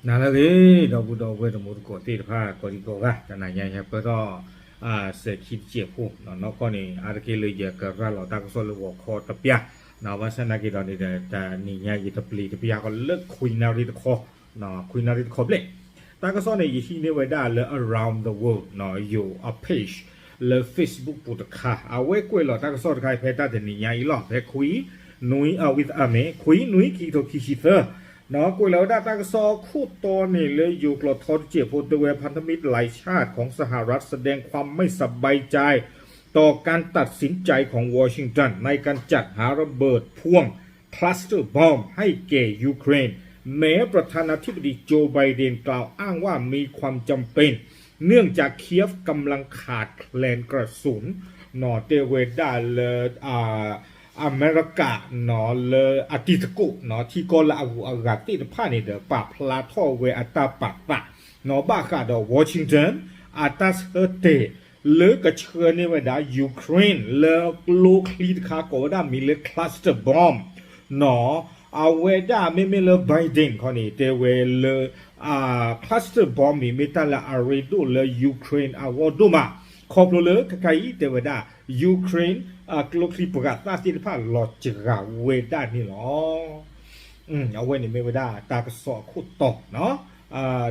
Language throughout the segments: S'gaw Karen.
နၤလၢအဂ့ၤ ဒီပုၢ်ဒီဝဲၢ်တံၤသကိးသ့ၣ်တဖၣ် ကိးဒံကိးဂၤ တနၤညါယဟဲပၢၢ်ထီၣ် စဲၤခံတစဲးဖိ နီၢ်ကီၢ်န့ၣ် အါတက့ၢ်လၢယကရၤလီၤတၢ်ကစီၣ်လၢဂီၤခီတပျၢ် ဘၣ်ဆၣ်နာ်က့ဒီးန့ၣ်ဒီး တနံၤညါယတပျံၤတပျၢ်ဃီလၢခွံနၣ်ရံၣ်တခီ ခွံနၣ်ရံၣ်တခီဘျဲၣ် တၢ်ကစီၣ်န့ၣ် ယဟံးန့ၢ်ဝဲဒၣ်လၢ Around the World ယိၤ အ page လၢ Facebook ပူၤတခါ အဝဲကွဲးလီၤတၢ်ကစီၣ်တခါအံၤ ဖဲတၢ်တနံၤညါအံၤလီၤ ဖဲခွံ နွံ အဝံသးမ့ၢ် ခွံ နွံ ခံကထိခံဆံသၢ ကွဲးလီၤဝဲဒၣ်တၢ်ကစီၣ်ခိၣ်တီန့ၣ်လၢယိၤကျိာ်ထီတစဲးဖိ တဲဝဲ พันธมิตรหลายชาติของสหรัฐแสดงความไม่สบายใจ ต่อการตัดสินใจของวอชิงตันในการจัดหาระเบิดพ่วง คลัสเตอร์บอมบ์ให้แก่ยูเครน แม้ประธานาธิบดีโจไบเดนกล่าวอ้างว่ามีความจำเป็น เนื่องจากเคียฟกำลังขาดแคลนกระสุน နီၢ်တဲဝဲဒၣ်လၢ အမဲရကၤ နီၢ်လၢအတံၤသကိး နီၢ်ထံကီၢ်လၢအဂုၤအဂၤသ့ၣ်တဖၣ်န့ၣ်ဒီး ပာ်ဖျါထီၣ်ဝဲအတၢ်ပာ်သး နီၢ်ဘၣ်ဃးဒီး Washington အတၢ်ဆၢတဲာ် လၢကဆှၢန့ၢ်ဝဲဒၣ် Ukraine လၢကျိချံတခါ ကိးဝဲဒၣ်မံၤလၢ cluster bomb နီၢ် အဝဲဒၣ်မ့မ့ၢ်လၢ Biden ခီန့ၣ် တဲဝဲလၢ cluster bomb န့ၣ် မ့ၢ်တၢ်လၢအရ့ဒိၣ်လၢ Ukraine အဂီၢ်ဒိၣ်မး ခီဖျိလၢခဲခါအံၤတဲဝဲဒၣ် Ukraine ကျိချံပှၤသၣ်သ့ၣ်တဖၣ်လီၤစှၤဝဲဒၣ်န့ၣ်လီၤ. အဝဲန့ၣ်မ့ၢ်ဝဲဒၣ်တၢ်ကစီၣ်အခိၣ်တီ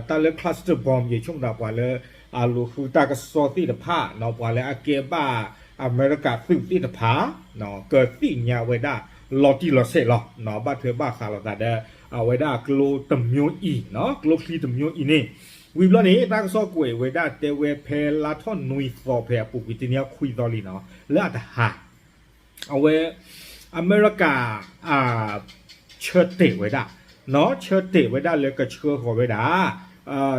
တၢ်လၢ cluster bomb ယဆိကမိၣ်သးပှၤလၢ အလိာ်ဃုတၢ်ကစီၣ်သ့ၣ်တဖၣ် နီၢ်ပှၤလၢအကဲဘၣ်အမဲရကၤသုးသ့ၣ်တဖၣ် ကသ့ၣ်ညါဝဲဒၣ် လီၤတံၢ်လီၤဆဲးလီၤ ဘၣ်ထွဲဘၣ်ဃးလိာ်သးဒီး အဝဲဒၣ်ကျိတမျိုးအံၤ ကျိချံတမျိုးအံၤန့ၣ် ဝံၤဘျီန့ၣ် တၢ်ကစီၣ်ကွဲးဝဲဒၣ်တဲဝဲဖဲလါထီၣ်နွံသီဖဲအပူၤကွံာ်တနံၤအံၤခွံသီလံနီၢ် လၢအတဟါ အဝဲ အမဲရကၤ ဆၢတဲာ်ဝဲဒၣ် နီၢ်ဆၢတဲာ်ဝဲဒၣ်လၢကဆှၢဃီၤဝဲဒၣ်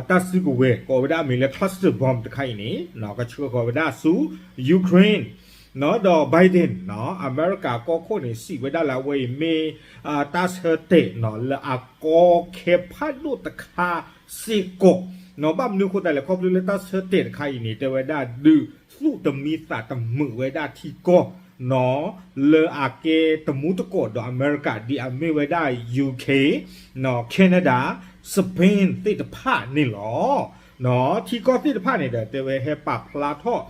တၢ်စုကဝဲၤ ကိးဝဲဒၣ်မံၤလၢ cluster bomb တခါအံၤန့ၣ် ကဆှၢဃီၤဝဲဒၣ်ဆူ Ukraine နီၢ်ဒီး Biden နီၢ် အမဲရကၤကီၢ်ခိၣ်န့ၣ် စံးဝဲဒၣ်လၢအဝဲအံၤမ့ၢ် တၢ်ဆၢတဲာ် နီၢ်လၢအကီခဲဖးဒိၣ်တခါစ့ၢ်ကီး နီၢ်ဘၣ်မနုၤအဃိသတးလဲၣ် ခီဖျိလၢတၢ်ဆၢတဲာ်တခါအံၤန့ၣ် တဲဝဲဒၣ်ဒုးသူၣ်တမံသးတမုာ်ဝဲဒၣ်ထံကီၢ် နီၢ် လၢအကဲတမူတကိးဒီးအမဲရကၤ ဒ်အမ့ၢ်ဝဲဒၣ် UK နီၢ် Canada Spain သ့ၣ်တဖၣ်န့ၣ်လီၤ. နီၢ် ထံကီၢ်သ့ၣ်တဖၣ်န့ၣ်ဒီး တဲဝဲဟဲပာ်ဖျါထီၣ်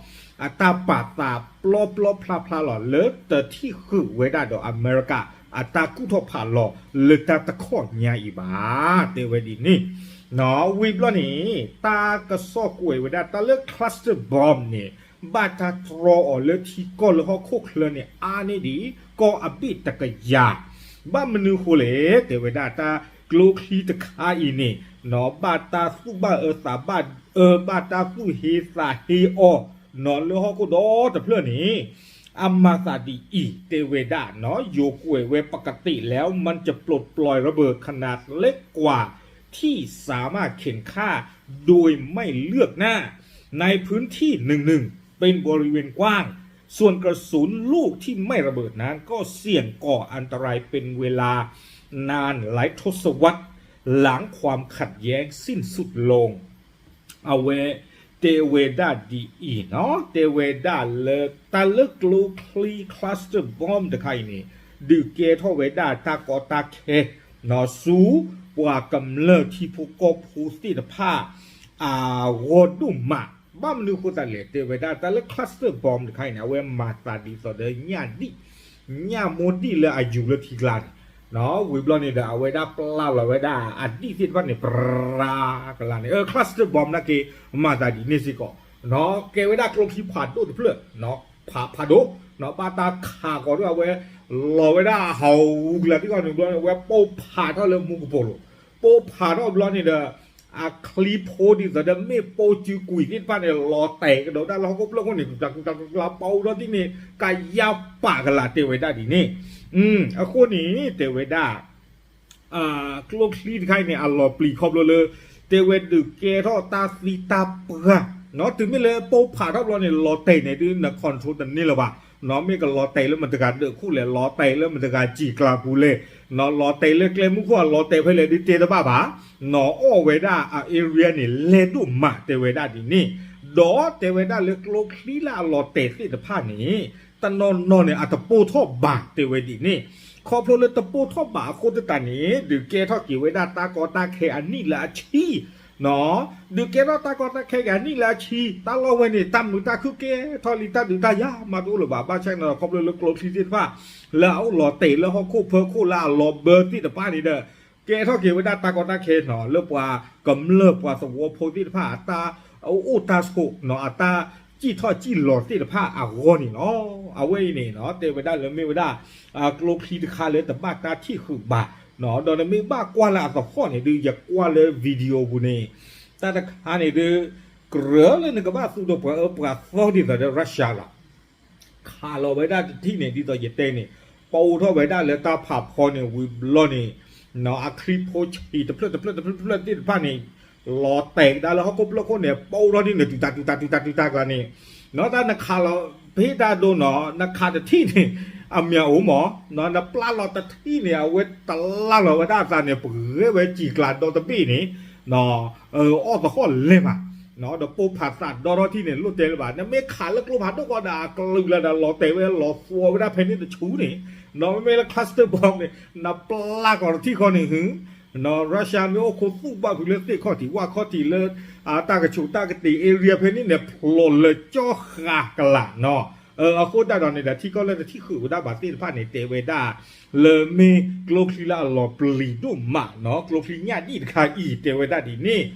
အတၢ်ပာ်သးပျီပျီဖျါဖျါလီၤ လၢတထံၣ်ဃုာ်ဝဲဒၣ်ဒီးအမဲရကၤ အတၢ်ကူၣ်ထီၣ်ဖးလီၤ လၢတၢ်တခီညါအံၤဘၣ် တဲဝဲဒ်န့ၣ် နီၢ် ဝံၤဘျီန့ၣ် တၢ်ကစီၣ်ကွဲးဝဲဒၣ်တၢ်လၢ cluster bomb န့ၣ် ဘၣ်တၢ်တြီအီၤလၢထံကီၢ်လၢဟီၣ်ခိၣ်ချၢန့ၣ် အါန့ၢ်ဒံး ကီၢ်အဘ့ၣ်တကယၤ ဘၣ်မနုၤဃိလဲၣ် တဲဝဲဒၣ်တၢ်ကျိချံတခါအံၤန့ၣ် နီၢ် ဘၣ်တၢ်သူၣ်ဘၣ်အၢသးဘၣ်အၢ ဘၣ်တၢ်သူၣ်ဟ့သးဟ့အီၤ နီၢ်လၢဟီၣ်ခိၣ်ဒီတဖျၢၣ်န့ၣ် အမၤသးဒ်အံၤ တဲဝဲဒၣ် နီၢ် ယိၤကွဲးဝဲ ปกติแล้วมันจะปลดปล่อยระเบิดขนาดเล็กกว่าที่สามารถเข็นฆ่าโดยไม่เลือกหน้าในพื้นที่หนึ่งหนึ่งเป็นบริเวณกว้าง ส่วนกระสุนลูกที่ไม่ระเบิดนั้นก็เสี่ยงก่ออันตรายเป็นเวลานานหลายทศวรรษหลังความขัดแย้งสิ้นสุดลง အဝဲ တဲဝဲဒၣ်ဒ်အံၤနီၢ် တဲဝဲဒၣ်လၢ တၢ်လၢကျိချံ cluster bomb တခါအံၤန့ၣ် ဒုးကဲထီၣ်ဝဲဒၣ်တၢ်ကီတၢ်ခဲ နီၢ်ဆူ ပှၤကမျၢၢ်ထံဖိကီၢ်ဖိသ့ၣ်တဖၣ် အဂီၢ်ဒိၣ်မး ဘၣ်မနုၤအဃိသတးလဲၣ် တဲဝဲဒၣ်တၢ်လၢ cluster bomb တခါအံၤန့ၣ် အဝဲမၤသးဒ်သိးဒီးညၣ်ဒံၣ် ညၣ်မိၢ်ဒံၣ်လၢအယူၤလၢထံကျါန့ၣ် နီၢ် ဝံၤဘျီန့ၣ်ဒီး အဝဲဒၣ်ပျၢ်လီၤဝဲဒၣ်အဒံၣ်သ့ၣ်တဖၣ်န့ၣ် ပြၤကလါန့ၣ် အ cluster bomb နာ်က့ မၤသးဒ်န့ၣ်စ့ၢ်ကီး နီၢ် ကဲဝဲဒၣ်ကျိချံဖးဒိၣ်တဖျၢၣ် နီၢ် ဖးဖးဒိၣ် နီၢ် ဘၣ်တၢ်ခးဃီၤဒီးအဝဲ လီၤဝဲဒၣ်ဟးဂူၤကလၤသ့ၣ်တဖၣ်န့ၣ်ဘျီန့ၣ် အဝဲပိၢ်ဖးထီၣ်လၢမူကပိာ်လိၤ ပိၢ်ဖးထီၣ်ဘျီန့ၣ်ဒီး အချံဖိဒ်သိးဒီးမ့ၢ်ပိၢ်စုကွံာ်သ့ၣ်တဖၣ်န့ၣ် လီၤတဲာ်ကဒီးဒၣ်လၢဟီၣ်ခိၣ်ဖျၢၣ်အဃိန့ၣ် ကျူကျူကျူကျူ ပီဒီးသ့ၣ်န့ၣ် ကယၢ်ပာ်ကလၤတဲဝဲဒၣ်ဒ်န့ၣ် အဃိန့ၣ် တဲဝဲဒၣ် ကျိချံတခါအံၤန့ၣ် အလီၤပျံၤခီဖျိလၢ တဲဝဲဒုးကဲထီၣ်တၢ်သံတၢ်ပှၢ် နီၢ် တုၤမ့ၢ်လၢပိၢ်ဖးထီၣ်ဘျီန့ၣ် လီၤတဲာ်န့ၣ်ဒုး န control တန့ၢ်လၢၤဘၣ် နီၢ် မ့ၢ်ကလီၤတဲာ်လၢမတၤတဂၤဒၢးခိၣ်လဲၣ် လီၤတဲာ်လၢမတၤတဂၤစံာ်ကျါပူၤလဲၣ် နီၢ် လီၤတဲာ်လၢကျဲမုၢ်ခိၣ် အလီၤတဲာ်ဖဲလဲၣ်ဒုးတဲတဘၣ်ဘၣ် နီၢ် အီၣ်ဝဲဒၣ်အ area န့ၣ် လဲၢ်ဒိၣ်မးတဲဝဲဒၣ်ဒ်န့ၣ် ဒီးတဲဝဲဒၣ်လၢကျိချံလၢအလီၤတဲာ်သ့ၣ်တဖၣ်န့ၣ် တနီၤနီၤန့ၣ် အတပိၢ်ထီၣ်ဘၣ်တဲဝဲဒ်န့ၣ် ခီဖျိလၢတပိၢ်ထီၣ်ဘၣ်အဃိသတးန့ၣ် ဒုးကဲထီၣ်က့ၤဝဲဒၣ်တၢ်ကီတၢ်ခဲအနံၣ်လၢအဆံ, ဒုးကဲထီၣ်တၢ်ကီတၢ်ခဲက့ၤအနံၣ်လၢအဆံ တၢ်လီၢ်ဝဲန့ၣ် တၢ်မုာ်တၢ်ခုၣ်ကဲထီၣ်လံ တၢ်ဒုးတၢ်ယၤမးတအိၣ်လၢၤဘၣ်. ဘၣ်ဆၣ်န့ၣ်ဒီး ခီဖျိလၢကျိချံသ့ၣ်တဖၣ် လၢအအိၣ်လီၤတဲာ်လၢဟီၣ်ခိၣ်ဖၢခိၣ်လၢအလီၤဘၢသ့ၣ်တဖၣ်န့ၣ်ဒီး ကဲထီၣ်က့ၤဝဲဒၣ်တၢ်ကီတၢ်ခဲနီၤ လၢပှၤကမျၢၢ်ပှၤသဝီဖိသ့ၣ်တဖၣ်အတၢ်အိၣ်တၢ်ဆိးနီၤ အတၢ်စံၣ်ထီၣ်စံၣ်လီၤသ့ၣ်တဖၣ်အဂီၢ်န့ၣ်လီၤ. အဝဲအံၤန့ၣ်နီၤ တဲဝဲဒၣ်လၢမ့ၢ်ဝဲဒၣ် ကျိချံတခါလၢတဘၣ်တၢ်ထံၣ်ဃုာ်ဘၣ်နီၤ ဒီးနမ့ၢ်ဘၣ်ကွၢ်လၢအသဟီၣ်န့ၣ်ဒုး ယကွၢ်လၢ video ပူၤန့ၣ် တၢ်တခါန့ၣ်ဒုး ကြၢးလၢနကဘၣ်သူဒီးပှၤအၢပှၤသီဒ်သိးဒီး Russia လီၤ. ခးလီၤဝဲဒၣ်တထံၣ်န့ၣ် ဒ်သိးယတဲန့ၣ် ပအိၣ်ထီၣ်ဝဲဒၣ်လၢတၢ်ဖးဖီန့ၣ် ဝံၤဘျီန့ၣ် အချံဖိဆံးတဖျၢၣ်တဖျၢၣ်တဖျၢၣ်တဖျၢၣ်သ့ၣ်တဖၣ်န့ၣ် လီၤတဲာ်ကဒါလၢဟီၣ်ခိၣ်ဖျၢၣ်ခိၣ်န့ၣ် ပအိၣ်ထီၣ်ဒ်န့ၣ် တူၢ်တၢ်တူၢ်တၢ်တူၢ်တၢ်တူၢ်တၢ်ကျါန့ၣ် နီၤ တၢ်နခးလီၤဖဲတၢ်ဒိနီၤ နခးတထံၣ်န့ၣ် အမံၤအိၣ်မး နပျၢ်လီၤတထံၣ်န့ၣ် အဝဲတလၢ်လီၤဝဲဒၣ်အသးန့ၣ် ပဂဲၤဝဲစံာ်ကျါဒီတဘ့ၣ်န့ၣ် အီၣ်သဟီၣ်လဲၤမး ဒီးပိၢ်ဖးသးဒီထီၣ်ထံၣ်န့ၣ် လိၣ်တဲလၢၤဘၣ် နမ့ၢ်ခးလၢကျိဖးဒိၣ်ဃီဒီး အကလုာ်လၢဒီးလီၤတဲာ်ဝဲလီၤသီဝဲဒၣ်ဖဲန့ၣ်တဆူန့ၣ် နမ့မ့ၢ်လၢ cluster bomb န့ၣ် နပျၢ်ကီၤတထံၣ်ဃီန့ၣ် Russia မ့ၢ်အိၣ်ခိးသူၣ်ဘၣ်ဖုးလၢသ့ၣ်ခီၣ်ထံးဝၣ်ခီၣ်ထံးလၢ တၢ်ကဆူးတၢ်ကတ့ၤ area ဖဲန့ၣ်န့ၣ် ဖျိးလၢကၠီဃာ်ကလာ်နီၤ အဃိသတးဒီးန့ၣ်ဒီး ထံကီၢ်လၢတထံၣ်ဃုာ်ဝဲဒၣ်ဘၣ်သ့ၣ်တဖၣ်န့ၣ် တဲဝဲဒၣ် လၢမ့ၢ်ကျိချံလၢအလီၤပျံၤဒိၣ်မးနီၤ ကျိချံညၣ်ဒံၣ်တခါအံၤ တဲဝဲဒၣ်ဒ်န့ၣ်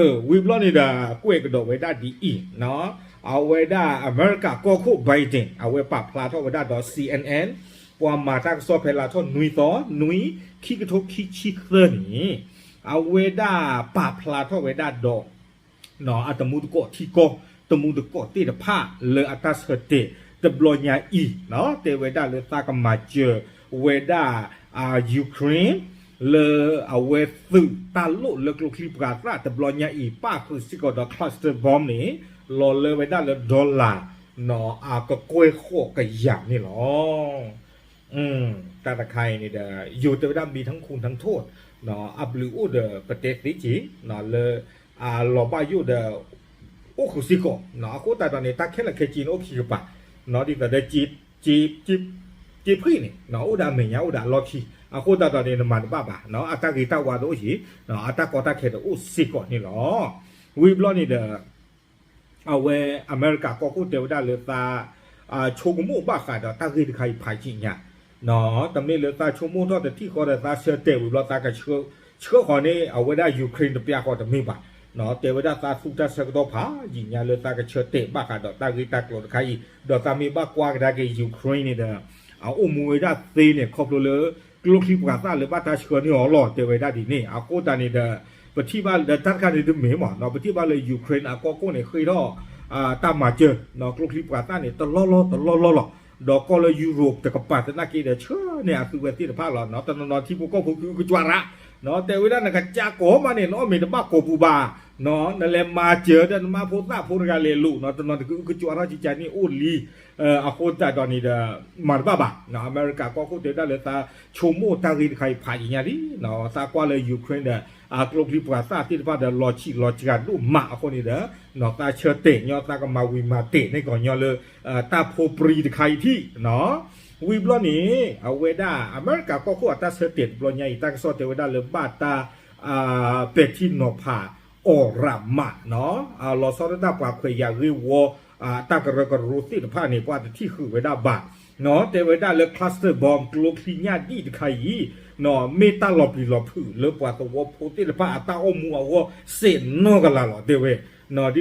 ဝံၤဘျီန့ၣ်ဒီး ကွဲးကဒီးဝဲဒၣ်ဒ်အံၤနီၤ အဝဲဒၣ်အမဲရကၤကီၢ်ခိၣ် Biden အဝဲပာ်ဖျါထီၣ်ဝဲဒၣ်ဒီး C N N ပှၤမၤတၢ်ကစီၣ်ဖဲလါထီၣ်နွံသီ နွံ ခံကထိခံဆံသၢန့ၣ် အဝဲဒၣ်ပာ်ဖျါထီၣ်ဝဲဒၣ်ဒီး အတမူတကိးထံကီၢ် တမူတကိးသ့ၣ်တဖၣ်လၢအတၢ်ဆၢတဲာ်တဘျီညါအံၤ တဲဝဲဒၣ်လၢသးကမၤစၢၤဝဲဒၣ် Ukraine လၢအဝဲသုးတၢ်လိၣ်လၢကျိချံပှၤသၣ်တဘျီညါအံၤ ပၣ်ဃုာ်စ့ၢ်ကီးဒီး cluster bomb န့ၣ် လီၤလၢဝဲဒၣ်လၢ dollar အကကွဲၢ်ဃိးကယၤန့ၣ်လီၤ. တၢ်တခါအံၤန့ၣ်ဒီး ယိၤတဲဝဲဒၣ် မ့ၢ်ထီၣ်ခူၣ်ထီၣ်ထိၣ် အဘျုးအိၣ်ဒီးပတဲသ့က့ၤ လၢ အလီၤဘၣ်ယိၣ်ဒီး အိၣ်ဃုာ်စ့ၢ်ကီး အဃိသတးဒီးန့ၣ် တၢ်ခဲလၢာ်ခဲဆ့န့ၣ် အိၣ်ခံကပၤ ဒ်သိးဒီး စ့ဖှံၣ်န့ၣ် အိၣ်ဒီးအမဲာ်ညါအိၣ်ဒီးအလီၢ်ခံ အဃိသတးဒီးန့ၣ် နမၤတဘၣ်ဘၣ် အတၢ်ဂ့ၤတၢ်ဝါတအိၣ်ယံၤ အတၢ်ကီတၢ်ခဲတအိၣ်စ့ၢ်ကီးန့ၣ်လီၤ. ဝံၤဘျီန့ၣ်ဒီး အဝဲအမဲရကၤကီၢ်ခိၣ်တဲဝဲဒၣ်လၢသး ဆိကမိၣ်ဘၣ်ဃးဒီးတၢ်ဂ့ၢ်တခါအံၤဖးယံာ်ညါ တမ့ၢ်လၢသးဆိကမိၣ်ထီၣ်တထံၣ်ဃီဒီးသးဆၢတဲာ်ဝံၤဘျီသးကဆှၢဃီၤန့ၣ် အဝဲဒၣ် Ukraine တပျၢ်ဃီတမ့ၢ်ဘၣ် တဲဝဲဒၣ်သးသူတၢ်ဆၢကတီၢ်ဖးယံာ်ညါလၢသးကဆၢတဲာ်ဘၣ်ဃးဒီးတၢ်ဂ့ၢ်တၢ်ကျိၤတခါအံၤ ဒီးသးမ့ၢ်ဘၣ်ကွၢ်ကဒါက့ၤ Ukraine န့ၣ်ဒီး အအိၣ်မူဝဲဒၣ်သ့န့ၣ် ခီဖျိလၢ ကျိချံပှၤသၣ်လၢဘၣ်တၢ်ဆှၢန့ၢ်အီၤလီၤ တဲဝဲဒၣ်ဒ်န့ၣ် အဃိသတးန့ၣ်ဒီး ပထံၣ်ဘၣ်လၢတၢ်တခါန့ၣ်တမ့ၢ်မး ပထံၣ်ဘၣ်လၢ Ukraine အကီၢ်ခိၣ်န့ၣ် ဃ့ထီၣ် တၢ်မၤစၢၤ ကျိချံပှၤသၣ်န့ၣ် တလီၢ်လီၢ်တလီၢ်လီၢ်လီၤ. ဒီးကီၢ်လၢ Europe တကပၤသနာ်က့ဒီး ဆှၢန့ၢ်အသုဝဲသ့ၣ်တဖၣ်လီၤ တနီၤနီၤထံဖိကီၢ်ဖိကအုကကွၢ်ရၣ် တဲဝဲဒၣ်နကစၢ်ကိးမးန့ၣ် နအီၣ်မ့ၤတဘၣ်ကိးပူၤဘၣ် နလဲၤမၤစၢၤဒီးနမါဖိသၣ်ဖိတဂၤလဲၤလိာ် တနီၤတကအုကကွၢ်ထီၣ်ကကန့ၣ်အိၣ်လံ အဃိသတးဒီးန့ၣ်ဒီး မၤတဘၣ်ဘၣ် အမဲရကၤကီၢ်ခိၣ်တဲဝဲဒၣ်လၢသးဆိကမိၣ်တၢ်ဂ့ၢ်တခါအံၤဖးယံာ်ညါလံ သးကွၢ်လၢ Ukraine ဒီး အကျိချံပှၤသၣ်သ့ၣ်တဖၣ်ဒီးလီၤဆံးလီၤစှၤဒိၣ်မးအဃိန့ၣ်ဒီး သးဆၢတဲာ်ညီသးကမၤဝံၤမၤတဲာ်န့ၢ်ကီးညီလၢ တၢ်ဖိပြံတခါအံၤထံၣ် ဝံၤဘျီန့ၣ် အဝဲဒၣ်အမဲရကၤကီၢ်ခိၣ်အတၢ်ဆၢတဲာ်တဘျီညါအံၤ တၢ်ကစီၣ်တဲဝဲဒၣ်လၢဘၣ်တၢ် ပဲာ်ထံနီၤဖး အီၣ်ရၣ်မး လီၤဆီဒၣ်တၢ်ပှၤခွဲးယာ်ဂ့ၢ်ဝီ တၢ်ကရၢကရိသ့ၣ်တဖၣ်န့ၣ် ပှၤတထံၣ်ဃုာ်ဝဲဒၣ်ဘၣ် တဲဝဲဒၣ်လၢ cluster bomb ကျိချံညၣ်ဒံၣ်တခါအံၤ မ့ၢ်တၢ်လီၤပျံၤလီၤဖုးလၢပှၤသဝီဖိသ့ၣ်တဖၣ်အတၢ်အိၣ်မူအဂီၢ် စဲးနီၢ်ကလာ်လီၤ တဲဝဲ ဒ်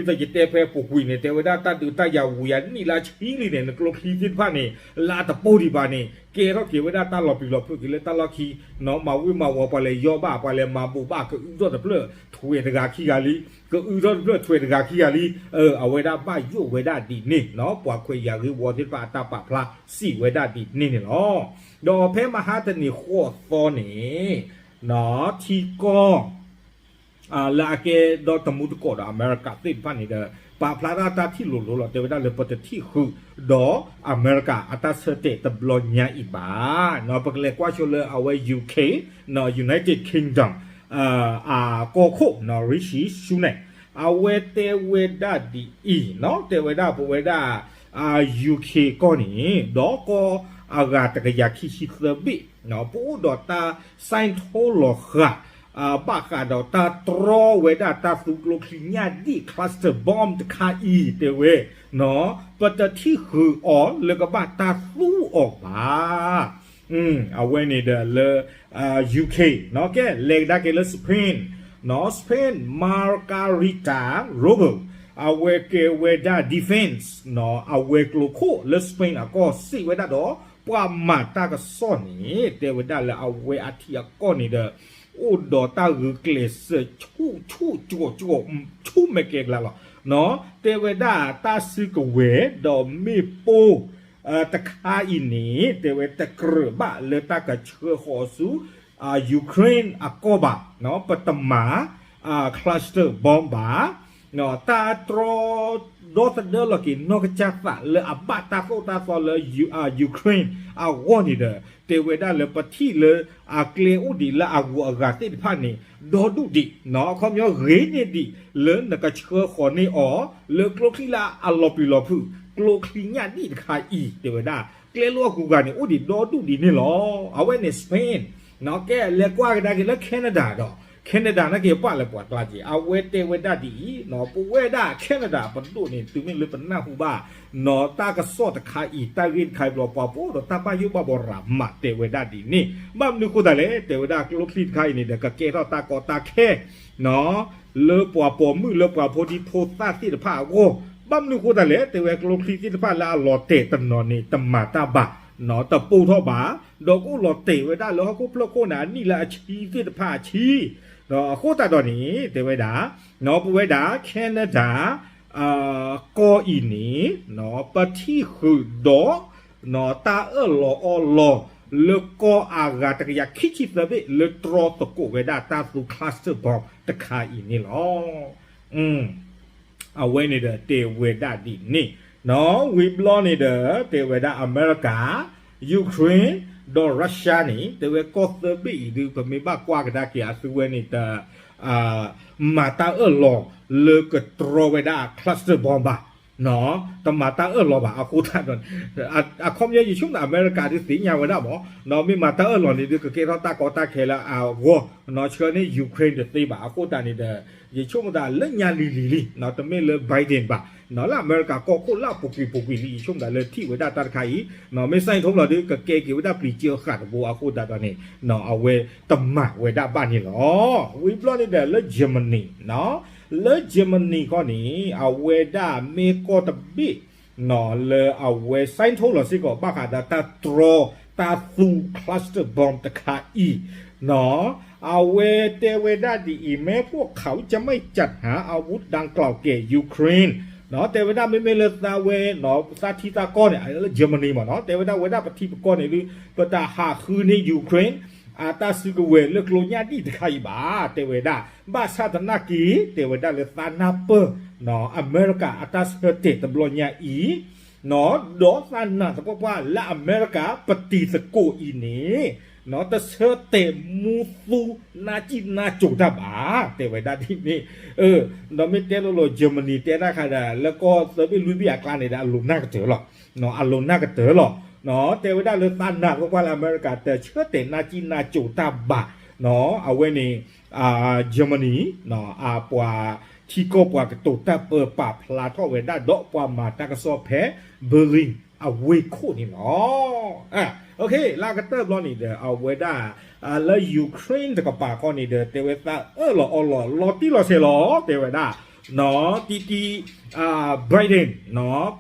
သိးယတဲဖဲပူၤကွံာ်န့ၣ် တဲဝဲဒၣ်တၢ်ဒုးတၢ်ယၤဝံၤအနံၣ်လၢဆံလံန့ၣ် နကျိချံသ့ၣ်တဖၣ်န့ၣ် လၢအတပိၢ်ဒံးဘၣ်န့ၣ် ကဲထီၣ်က့ၤဝဲဒၣ်တၢ်လီၤပျံၤလီၤဖုးက့ၤလၢတၢ်လီၢ်ခံ မၤဝံၤမၤဝီၤ ပှၤလဲၤယီၢ်ဘၣ် ပှၤလဲၤမၤဘူးဘၣ် ကအုထီၣ်တဖျၢၣ် ထွဲးတဂၤခံဂၤလံ ကအုထီၣ်တဖျၢၣ်ထွဲးတဂၤခံဂၤလံ အဝဲဒၣ်ဘၣ်ယိၣ်ဝဲဒၣ်ဒ်န့ၣ် ပှၤခွဲးယာ်ဂ့ၢ်ဝီသ့ၣ်တဖၣ်အတၢ်ပာ်ဖျါစံးဝဲဒၣ်ဒ်န့ၣ်န့ၣ်လီၤ. ဒီးဖဲမဟါတနံၤဃိးသီန့ၣ် ထံကီၢ် လၢအကဲဒီးတမူတကိးဒီးအမဲရကၤသ့ၣ်တဖၣ်န့ၣ်ဒီး ပာ်ဖျါထီၣ်တၢ်ထံၣ်လိၤလိၤလီၤ တဲဝဲဒၣ်လၢပတထံၣ်ဃုာ်ဒီးအမဲရကၤအတၢ်ဆၢတဲာ်တဘျီညါအံၤဘၣ်. ပကလဲၤကွၢ်ဆိလၢအဝဲ UK United Kingdom အကီၢ်ခိၣ် Rishi Sunak အဝဲတဲဝဲဒၣ်ဒ်အံၤ တဲဝဲဒၣ်ပဝဲဒၣ် UK ကီၢ်န့ၣ် ဒီးကီၢ် အဂၤတကယၤခံဆံသၢဘ့ၣ်, ပအိၣ်ဒီးတၢ် sign ထိလီၤဃာ် ဘၣ်ဃးဒီးတၢ်တြီဝဲဒၣ်တၢ်သူကျိချံညၣ်ဒံၣ် cluster bomb တခါအံၤ တဲဝဲ, ပတထံၣ်ဃုာ်အီၤလၢကဘၣ်တၢ်သူအီၤဘၣ်. အဝဲန့ၣ်ဒီးလၢ UK, ကဲ လဲၤကဒါက့ၤလၢ Spain, Spain Margarita Robles, အဝဲကဲဝဲဒၣ် defense, အဝဲၤကျိၤခိၣ်လၢ Spain အကီၢ်စံးဝဲဒၣ်ဒီး ပှၤမၤတၢ်ကစီၣ်န့ၣ် တဲဝဲဒၣ်လၢအဝဲအထံအကီၢ်န့ၣ်ဒီး အိၣ်ဒီးတၢ်ဂုာ်ကျဲးစၢးဆူၣ်ဆူၣ်ကၠီကၠီ ဆူၣ်မဲာ်ကဲၤကလၤလီၤ. တဲဝဲဒၣ်တၢ်စုကဝဲၤဒီးမ့ၣ်ပိၢ် တခါအံၤန့ၣ် တဲဝဲတကြၢးဘၣ်လၢတၢ်ကဆှၢဃီၤဆူ Ukraine အကီၢ်ဘၣ်, ပတမၤ cluster bomb ဘၣ်, တၢ်တြီဒီသဒၢလီၤက့ၤနီၢ်ကစၢ်သးလၢအဘၣ်တၢ်သိၣ်တၢ်သီလၢ Ukraine အဂီၢ်န့ၣ်ဒီး တဲဝဲဒၣ်လၢပထံၣ်လၢအကျဲအိၣ်ဒံးလၢအဂုၤအဂၤသ့ၣ်တဖၣ်န့ၣ် ဒီဒူၣ်ဒံး, အခီပညီဂ့ၤန့ၢ်ဒံးလၢနကဆှၢဃီၤန့ၢ်အီၤ လၢကျိချံလၢအလီၤပျံၤလီၤဖုး ကျိချံညၣ်ဒံၣ်တခါအံၤ တဲဝဲဒၣ် ကျဲလိအဂုၤအဂၤန့ၣ် အိၣ်ဒံးဒီဒူၣ်ဒံးန့ၣ်လီၤ. အဝဲန့ၣ် Spain, ကဲလဲၤကွၢ်ကဒါက့ၤလၢ Canada ဒီး Canada နာ်က့ၤပာ်လၢပှၤကျါက့ၤ အဝဲတဲဝဲဒၣ်ဒ်အံၤ, ပဝဲဒၣ် Canada ပဒိၣ်န့ၣ် တုၤမ့ၢ်လၢပနၢ်ဟူဘၣ် နီၢ်တၢ်ကစီၣ်တခါအံၤ တၢ်ဂ့ၢ်တခါအံၤဘျီ ပှၤပအိၣ်ဒီးတၢ်ဘၣ်ယိၣ်ဘၣ်ဘှီရၤမး တဲဝဲဒၣ်ဒ်န့ၣ်, ဘၣ်မနုၤဃိသတးလဲၣ် တဲဝဲဒၣ်ကျိချံတခါအံၤန့ၣ်ဒီး ကကဲထီၣ်တၢ်ကီတၢ်ခဲ လၢပှၤပိာ်မုၣ်လၢပှၤဖိဒံဖိသၣ်သ့ၣ်တဖၣ်အဂီၢ်, ဘၣ်မနုၤဃိသတးလဲၣ် တဲဝဲကျိချံသ့ၣ်တဖၣ်လၢအလီၤတဲာ်တနီၤန့ၣ် တမၤတၢ်ဘၣ်, တပိၢ်ထီၣ်ဘၣ်, ဒီးကအိၣ်လီၤတဲာ်ဝဲဒၣ်လၢဟီၣ်ခိၣ်ဖျၢၣ်ခိၣ်န့ၣ် အနံၣ်လၢအဆံသ့ၣ်တဖၣ်အဆံ, အဃိသတးဒီးန့ၣ် တဲဝဲဒၣ် ပဝဲဒၣ် Canada ကီၢ်အံၤန့ၣ် ပထံၣ်ဃုာ်ဒီး တၢ်အၢၣ်လီၤအီလီၤ လၢကီၢ်အဂၤတကယၤခံဆံသၢဘ့ၣ် လၢတြီသကိးဝဲဒၣ်တၢ်သူ cluster bomb တခါအံၤန့ၣ်လီၤ. အဝဲန့ၣ်ဒီးတဲဝဲဒၣ်ဒ်န့ၣ်, ဝံၤဘျီန့ၣ်ဒီး တဲဝဲဒၣ်အမဲရကၤ, Ukraine ဒီး Russia န့ၣ် တဲဝဲကီၢ်သၢဘ့ၣ်အံၤဒုး ပမ့ၢ်ဘၣ်ကွၢ်ကဒါက့ၤအသုဝဲန့ၣ် တ မၤတၢ်အၢၣ်လီၤလၢကတြီဝဲဒၣ် cluster bomb ဘၣ်, တမၤတၢ်အၢၣ်လီၤဘၣ် အဃိသတးဒီး အခီပညီ ယဆိကမိၣ်သးအမဲရကၤဒုးသ့ၣ်ညါဝဲဒၣ်မး, မ့ၢ်မၤတၢ်အၢၣ်လီၤန့ၣ်ဒုး ကကဲထီၣ်တၢ်ကီတၢ်ခဲလၢအဂီၢ်, ဆှၢန့ၢ် Ukraine တသ့ဘၣ် အဃိသတးန့ၣ်ဒီး ယဆိကမိၣ်သးလၢညါလံၤလံၤလံ, တမ့ၢ်လၢ Biden ဘၣ်, လၢအမဲရကၤကီၢ်ခိၣ်လၢအပူၤကွံာ်ပူၤကွံာ်လံ ယဆိကမိၣ်သးလၢထံၣ်ဝဲဒၣ်တၢ်တခါအံၤ, မ့ၢ် sign ထိလီၤဒုး ကကဲက့ၤဝဲဒၣ်ပျံၤစၢဃာ်တဘိ အဃိသတးဒီးန့ၣ် အဝဲတမၤဝဲဒၣ်ဘၣ်န့ၣ်လီၤ. ဝံၤဘျီန့ၣ်ဒီးလၢ Germany, လၢ Germany ခီန့ၣ် အဝဲဒၣ်မ့ၢ်ကီၢ်တဘ့ၣ် လၢအဝဲ sign ထိလီၤစ့ၢ်ကီး ဘၣ်ဃးဒီးတၢ်တြီ တၢ်သူ cluster bomb တခါအံၤ, အဝဲတဲဝဲဒၣ်ဒ်အံၤ แม้พวกเขาจะไม่จัดหาอาวุธดังกล่าวแก่ Ukraine တဲဝဲဒၣ်မ့မ့ၢ်လၢသးဝဲ သးထံသးကီၢ်န့ၣ် လၢ Germany မးနီၤ တဲဝဲဒၣ်ဝဲဒၣ်ပထံပကီၢ်န့ၣ်ဒုး ပတဟးဃုန့ၢ် Ukraine အတၢ်စုကဝဲၤလၢကျိညၣ်ဒံၣ်တခါအံၤဘၣ် တဲဝဲဒၣ်, ဘၣ်ဆၣ်သနာ်က့ တဲဝဲဒၣ်လၢသးနၢ်ပၢၢ် အမဲရကၤအတၢ်ဆၢတဲာ်တဘျီညါအံၤ ဒီးသးနာ်သပှၢ်ပှၢ်လၢအမဲရကၤပတံၤသကိးအံၤန့ၣ် တဆၢတဲာ်မူသူနါစံၣ်နါစိၤတၢ်ဘၣ် တဲဝဲဒၣ်ဒ်န့ၣ်, ဒီးမ့ၢ်တဲလိၤလိၤ Germany တဲတၢ်ခါဒီး လၢကီၢ်သၢဘ့ၣ်လွံၢ်ဘ့ၣ်အကျါန့ၣ်ဒီး အလိၤနၢ်ကတၢၢ်လီၤ, အလိၤနၢ်ကတၢၢ်လီၤ. တဲဝဲဒၣ်လၢသးနာ်သပှၢ်ပှၢ်လၢအမဲရကၤတဆၢတဲာ်နါစံၣ်နါစိၤတၢ်ဘၣ်, အဝဲန့ၣ် Germany အပှၤထံကီၢ်ပှၤကတိၤတၢ်ပၢပာ်ဖျါထီၣ်ဝဲဒၣ်ဒီးပှၤမၤတၢ်ကစီၣ်ဖဲ Berlin အဝ့ၢ်ခိၣ်န့ၣ်လီၤ. လၢအကတၢၢ်ဘျီန့ၣ်ဒီး အဝဲဒၣ် လၢ Ukraine တကပၤခီန့ၣ်ဒီး တဲဝဲသးအၢၣ်လီၤအီလီၤလီၤတံၢ်လီၤဆဲးလီၤ တဲဝဲဒၣ် တံတံ Biden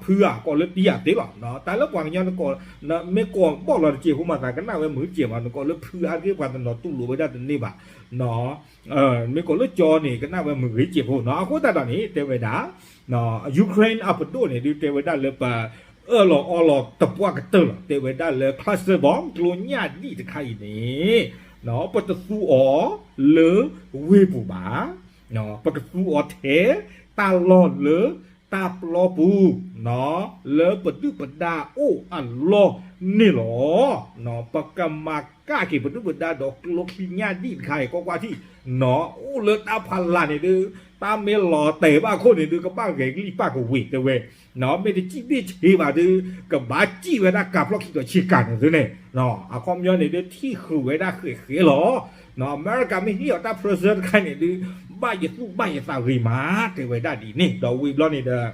ဖုအကိးလၢတံယၤသ့လီၤ. တၢ်လၢပှၤကညီနကိး မ့ၢ်ကိးဘီၣ်လီၤတစဲးဖိမၤသးကနၣ်ဝဲမုာ်စဲးမး နကိးလၢဖုအါတက့ၢ် ပှၤတနီၤတူၢ်လိာ်ဝဲဒၣ်တန့ၢ်ဘၣ် မ့ၢ်ကိးလၢကၠီန့ၣ် ကနၣ်ဝဲမုာ်ဂ့ၤစဲးဖိနီၤ. အဃိသတးဒီးန့ၣ် တဲဝဲဒၣ် Ukraine အပဒိၣ်န့ၣ်ဒုးတဲဝဲဒၣ်လၢပအၢၣ်လီၤအီလီၤသပှၢ်ကတၢၢ်လီၤ. တဲဝဲဒၣ်လၢ cluster bomb ကျိညၣ်ဒံၣ်တခါအံၤန့ၣ် ပတသူအီၤလၢဝ့ၢ်ပူၤဘၣ် ပကသူအီၤထဲတၢ်လီၢ်လၢတၢ်ပျီပူၤ လၢပဒုၣ်ပဒါအိၣ်အလီၢ်န့ၣ်လီၤ. ပကမၤကၣ်က့ၤပဒုၣ်ပဒါဒီးကျိချံညၣ်ဒံၣ်တခါအံၤ ကွၢ်ကွၢ်ထံၣ် အိၣ်လၢတၢ်ဖးလၢ်န့ၣ်ဒုး တၢ်မ့ၢ်လီၤတဲာ်ဘၣ်အခိၣ်န့ၣ်ဒုး ကဘၣ်ဂဲၤကလံၣ်ပၣ်ကဝ့ၤတဲဝဲ, မ့ၢ်တစံၣ်ဘ့ၣ်ဆ့ဘၣ်ဒုး ကဘၣ်စံၣ်ဝဲဒၣ်ကၤဖျီၣ်ခံဒီးဆ့ကၤန့ၣ်သုန့ၣ်, အခီပညီန့ၣ်ဒုး ထံၣ်ဃုာ်ဝဲဒၣ်ဃဲးဃဲးလီၤ. အမဲရကၤမ့ၢ်ဟ့ၣ်အီၤတၢ် present တခါန့ၣ်ဒုး ဘၣ်ယသူၣ်ဘၣ်ယသးဂ့ၤမး တဲဝဲဒၣ်ဒ်န့ၣ် ဒီးဝံၤဘျီန့ၣ်ဒီး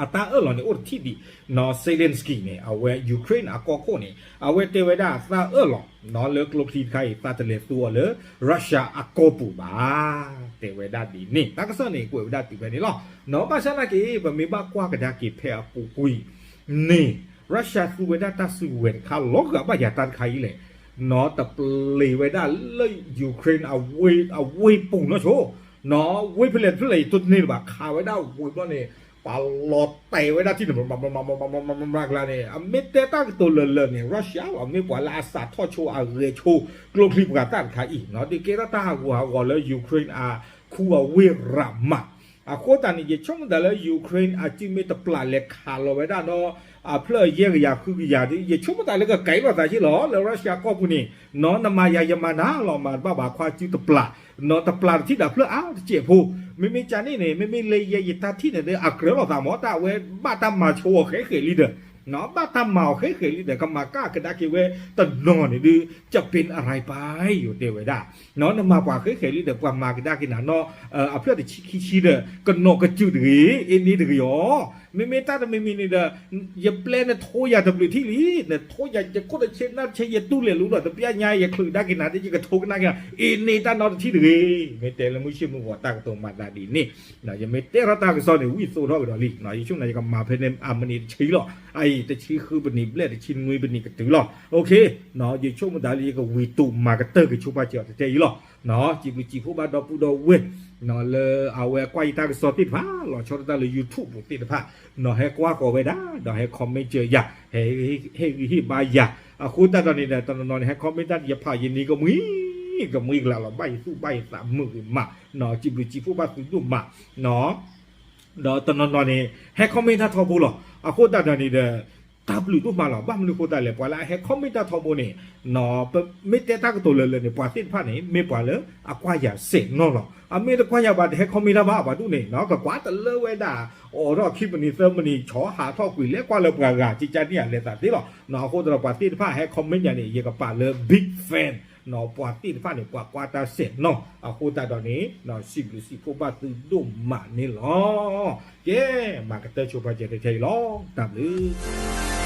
အတၢ်အၢၣ်လီၤန့ၣ် အိၣ်တထံၣ်ဒံး, Zelensky န့ၣ် အဝဲ Ukraine အကီၢ်ခိၣ်န့ၣ် အဝဲတဲဝဲဒၣ်သးအၢၣ်လီၤ လၢကျိချံတခါအံၤ သးတလဲၤသူအီၤလၢ Russia အကီၢ်ပူၤဘၣ်, တဲဝဲဒၣ်ဒ်န့ၣ် တၢ်ကစီၣ်န့ၣ် ကွဲးဝဲဒၣ်တုၤဖဲန့ၣ်လီၤ. ဘၣ်ဆၣ်သနာ်က့ ပမ့ၢ်ဘၣ်ကွၢ်ကဒါက့ၤဖဲအပူၤကွံာ်န့ၣ် Russia သူဝဲဒၣ်တၢ်စုကဝဲၤတခါ လီၤဂာ်ဘၣ်ယၤတၢ်တခါအံၤလဲၣ်, တပျ့ၤဝဲဒၣ်လၢ Ukraine အဝ့ၢ်ပူၤနီၢ်ဆိ ဝ့ၢ်ဖဲလဲၣ်တဖျၢၣ်လဲၣ် ယတိၢ်တန့ၢ်လၢၤဘၣ် ခးဝဲဒၣ်ဝံၤဘျီန့ၣ် ပှၤလီၤတဲာ်ဝဲဒၣ်ထံၣ်န့ၣ် မးမးကျါန့ၣ် အမ့ၢ်တဲတၢ်ကတိၤလၢာ်လၢာ်န့ၣ် Russia လီၤ မ့ၢ်ပှၤလၢအစးထီၣ်ဆိအဂဲၤဆိ ကျိချံပှၤသၣ်တခါအံၤ ဒုးကဲထီၣ်တၢ်ဟးဂူာ်ဟးဂီၤလၢ Ukraine အခူအဝ့ၢ်ရးမး အဃိသတးန့ၣ် ယဆိကမိၣ်သးလၢ Ukraine အစုမ့ၢ်တပျၢ်လဲၤခးလီၤဝဲဒၣ်ဒီး အဖျၢၣ်ယဲၢ်ကယၤဃုကယၤဒုး ယဆိကမိၣ်သးလၢကကဲထီၣ်သးက့လီၤ လၢ Russia ကီၢ်ပူၤန့ၣ်နီၤ နမၤယၤယမၤနၤလီၤ မၤတဘၣ်ဘၣ်ခွါစုတပျၢ် နီၤ တပျၢ်တထံၣ်ဒီးဖျၢၣ်အါတစဲးဖိ မ့မ့ၢ်ကန့ၣ်န့ၣ် မ့မ့ၢ်လၢယဲယတၢ်ထံၣ်န့ၣ်ဒီး အကြၢးလိာ်သးမး တၢ်အဝဲဘၣ်တၢ်မၤဆိအီၤဃဲဃဲးလံဒီး ဘၣ်တၢ်မၤအီၤဃဲဃဲးလံဒီး ကမၤကၢ်ကဒါက့ၤဝဲတနီၤန့ၣ်ဒုး จะเป็นอะไรไป ယိၤတဲဝဲဒၣ် နမၤပှၤဃဲဃဲးလံဒီး ပှၤမၤကဒါက့ၤနၤနီၤ အဖျၢၣ်တဆံခံဆံဒီး ကနီၤကစူၣ်တဂ့ၤ အ့န့တဂ့ၤအီၤ မ့မ့ၢ်တၢ်တမံၤမံၤန့ၣ်ဒီး ယပျဲနထိယၤတဘျုးထံၣ်လံ နထိယၤယခိၣ်တဆ့နၢ်တဆ့ ယတူၢ်လဲၤလူဒီးတပျၢ်ညါ ယချုးဒါက့ၤနၤ ယကထိကနၣ်က့ၤနၤ အ့န့တၢ်နီတထံၣ်တဂ့ၤ မ့ၢ်တဲလၢမုၢ်ဆ့ၣ်မုၢ်ဂီၤတၢ်ကတိၤမၤသးဒ်န့ၣ် ယမ့ၢ်တဲထီၣ်တၢ်ကစီၣ်န့ၣ် ဝံၣ်သိးထီၣ်ကဒီးလံ ယဆိကမိၣ်ယကမၤဖဲန့ၣ်အမံးနံးတဆံလီၤ အအံၤ တဆံဃုပနံးဘျဲၣ် တဆံနွံပနံးကတုၤလီၤ ယဆိကမိၣ်တၢ်လၢယကဝံၤတူာ်မၤကတၢၢ်က့ၤဆိပာ်စၢၤအီၤတတဲအံၤလီၤ စံးဘျုးစံးဖှိၣ်ဘၣ်ဒီပုၢ်ဒီဝဲၢ် လၢအဝဲကွၢ်ယတၢ်ကစီၣ်သ့ၣ်တဖၣ် လီၤဆီဒၣ်တၢ်လၢ YouTube ပူၤသ့ၣ်တဖၣ် ဟဲကွၢ်ဃီၤဝဲဒၣ် ဒီးဟဲ comment စၢၤယၤ ဟဲဂံၢ်ဟ့ၣ်ဘါယၤ အဃိသတးဒီးန့ၣ်ဒီး တနီၤနီၤန့ၣ် ဟဲ comment တၢ်ယဖးယန့ၢ်ကမှံ ကမှံကလၤလီၤ ဘၣ်ယသူၣ်ဘၣ်ယသးမုာ်ဂ့ၤမး စံးဘျုးစံးဖှိၣ်ဘၣ်သုဒိၣ်မး ဒီးတနီၤနီၤန့ၣ် ဟဲ comment တၢ်ထီဘိလီၤ အဃိသတးဒီးန့ၣ်ဒီး တၢ်ဘျုးဒိၣ်မးလီၤ ဘၣ်မနုၤအဃိသတးလဲၣ် ပှၤလၢအဟဲ comment တၢ်ထီဘိန့ၣ် ပမ့ၢ်တဲတၢ်ကတိၤလၢာ်လၢာ်န့ၣ် ပှၤသ့ၣ်တဖၣ်န့ၣ် မ့ၢ်ပှၤလၢအကွၢ်ယၤစဲးနီၢ်လီၤ အမ့ၢ်တကွၢ်ယၤဘၣ် တဟဲ comment တၢ်ဘၣ် ပှၤဒူၣ်န့ၣ် ကကွၢ်တလၢဝဲဒၣ် အိးထီၣ်ခံပနံးသၢပနံး ဆီဟးထီၣ်ကွံာ်လဲၤကွၢ်လၢပှၤဂၤ ကကန့ၢ်အလဲၤသးသ့လီၤ အဃိသတးဒီးပှၤသ့ၣ်တဖၣ်ဟဲ comment ယၤန့ၣ် ယကပာ်လၢ big fan ပှၤသ့ၣ်တဖၣ်န့ၣ် ပှၤကွၢ်တၢ်စဲးနီၢ် အဃိသတးဒီးန့ၣ် စံးဘျုးစံးဖှိၣ်ဘၣ်သုဒိၣ်မးန့ၣ်လီၤ ကဲ မၤကတၢၢ်ဆိပာ်စၢၤတထဲအံၤလီၤ တၢ်ဘျုး